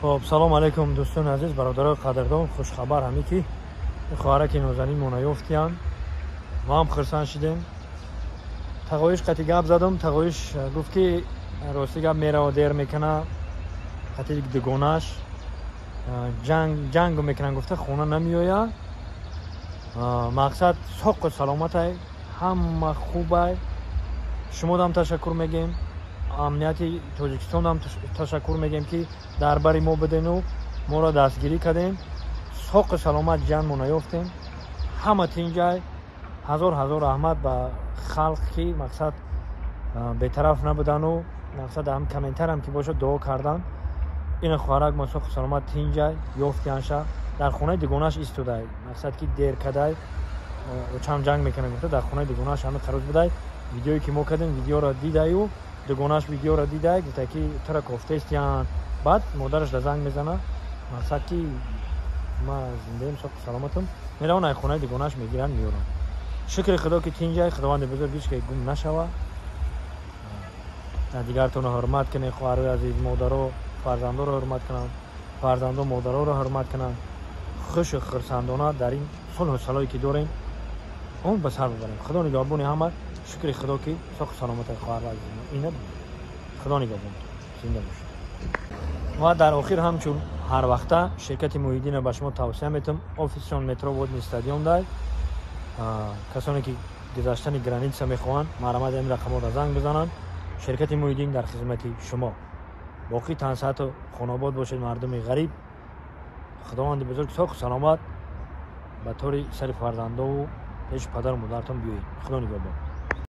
Хоб, салом алейкум, дӯстони азиз, бародарои қадрдон. Хушхабар ҳаме ки хоҳараки нозанин мо наёфтиянд. Мо ҳам хурсанд шидем. Тағоиш қати гап задам, тағоиш гуфт, ки рости гап, мерава, дер мекуна, қати дугонаш ҷангу мекунан, гуфта хона намеоя. Мақсад, соқу саломатай, ҳама хубай. Шумодам ташаккур мегем, амнияти Тоҷикистонам ташаккур мегем, ки дар бари мо будену моро дастгирӣ кардем. Соқу саломат ҷанмо наёфтем, ҳама тинҷай. Ҳазор ҳазор раҳмат ба халқ, ки мақсад, бетараф набудану мақсад, ҳам комментарам ки бошад, дуо кардан. Ина хоҳарак мо соқу саломат тинҷай, ёфтианша, дар хонаи дугонаш истодай. Мақсад, ки дер кадай, очам ҷанг мекунад, гуфта, дар хонаи дугонаш ҳами қароз будай. Видеое ки мо кардем, видеоро дидаю, дугонаш видеоро дидай, гуфта, ки тура кофтестиян. Баъд модараш да занг мезана, мақсад, ки ма зиндаем, соқу саломатам. Мераван, ай хонаи дугонаш мегиранд, меёранд. Шукри Худо, ки тинҷай. Худованди бузург ҳеч ке гум нашава. Дигартонро ҳурмат кунед, хоҳарои азиз. Модаро фарзандоро ҳурмат кунанд, фарзандо модароро ҳурмат кунанд. Хушу хурсандона дар ин сулҳу салое ки дорем, он ба сар бибарем. Худо нигаҳбони ҳама. Шукри Худо, ки соқу саломата хоҳар азиз ина. Худо нигаҳбон, зинда бошед. Ва дар охир, ҳамчун ҳар вақта, ширкати Муҳиддина ба шумо тавсия метам. Офисшон метро Водный стадион дай. Касоне ки гузаштани граница мехоҳанд, марҳамат, ин рақамҳоро занг бизананд. Ширкати Муҳиддин дар хизмати шумо. Боқӣ тансиҳату хонобод бошед, мардуми ғариб. Худованди бузург соқу саломат ба тори сари фарзандову пеши падару модаратон биёед. Худо нигаҳбон.